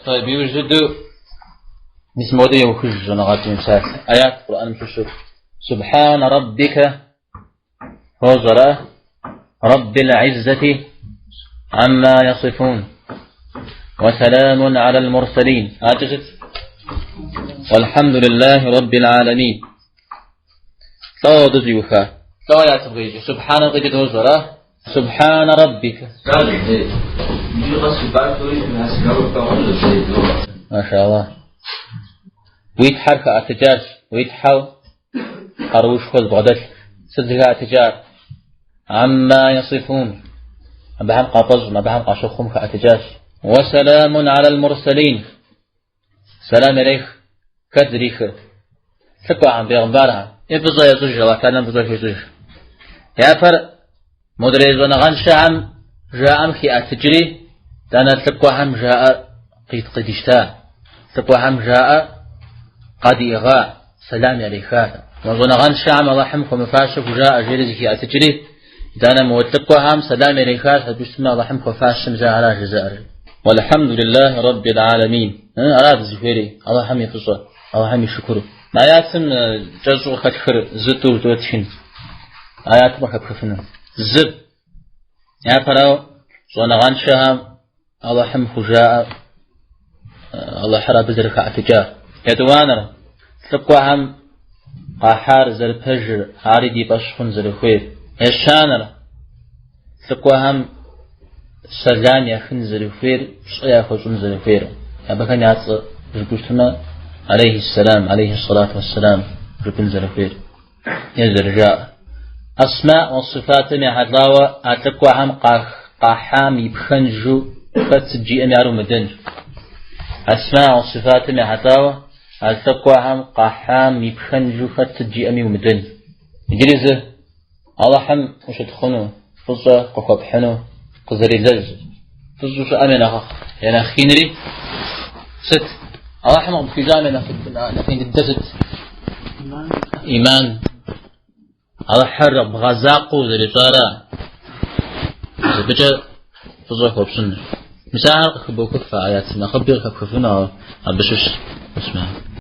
طيب, иужь дыдэу мис модэ еухыж щӏэныгъэлӏым и псалъэ. Аят Къурӏэным щыщу. سبحان ربك фощӏэрэ رب العزة عما يصفون وسلام على المرسلين. Адэкӏэ сыт? والحمد لله رب العالمين. Лӏо абы щӏиуха? Лӏо аятым къикӏыр? سبحان къикӏыр дощӏэрэ? سبحان ربك. ما شاء الله. Уи Тхьэр хэӏэтыкӏащ, уи Тхьэу къаруушхуэ зыбгъэдэлъ. Сыт зыхэӏэтыкӏар? عما يصفون. Абыхэм къафӏэщӏым, абыхэм къащыхъум хэӏэтыкӏащ. وسلام على المرسلين. Сэлам ирех, хэт зрихыр? Лӏыкӏуэхэм, бегъымбархэм. Е фӏыщӏэ ещӏыж, Аллахь Тэхьэлам фӏыщӏэ хуещӏыж. Япэр модрей щӏэныгъэншэхэм жаӏэм хиӏэтыкӏри, итӏанэ лӏыкӏуэхэм жаӏэр къыдищта. Лӏыкӏуэхэм жаӏэр къадиӏыгъа, сэлам яриха. Мо щӏэныгъэншэхэм Аллахьым хуэмыфащэ хужаӏэ жери зыхиӏэтыкӏри, итӏанэ мо лӏыкӏуэхэм сэлам ярихащ, абы щытмэ Аллахьым хуэфащэм жаӏэра жызыӏэр. والحمد لله رب العالمين. Ара дызыхуейри, Аллахьым и фӏыщӏэ, Аллахьым и шыкур. Мы аятым кӏэщӏу къыхэтхыр зы тӏу жытӏэу тхын. Аятым къыхэпхыфыну. Зы. Япэрауэ, щӏэныгъэншэхэм Аллахьым хужаӏэ, Аллахьыр абы зэрыхэӏэтыкӏар. Етӏуанэр, лӏыкӏуэхэм къахьар зэрыпэжыр, ари ди фӏэщ хъун зэрыхуейр. Ещанэр, лӏыкӏуэхэм сэлам яхын зэрыхуейр, пщӏэ яхуэщӏын зэрыхуейр. Абыхэм я цӏэ жыпӏэу щытмэ, алейхи сэлам, алейхи сэлату уэсселам жыпӏын зэрыхуейр. Е зэрыжаӏэр. Асма уэ сыфатым ехьэлӏауэ а лӏыкӏуэхэм къахьам и пхэнжу хэт сыт жиӏэми ар умыдэнщ. Асма уэ сыфатым ехьэлӏауэ а лӏыкӏуэхэм къахьам и пхэнжу хэт сыт жиӏэми умыдэн. Иджыри зы Алыхьым ущытхъуну, фӏыщӏэ къыхуэпхьыну къызэрилэжь. Фӏыщӏэу щыӏэм я нэхъ инри сыт? Алыхьым къыпхуищӏам я нэхъ ин дыдэ сыт? Иман. Алыхьыр бгъэзакъуэу зэрищӏара? Абыкӏэ фӏыщӏэ хуэпщӏын. Мис ахэр къыхыбохыф а аятым, нэхъыби къыхэпхыфыну, ауэ абы щыщ.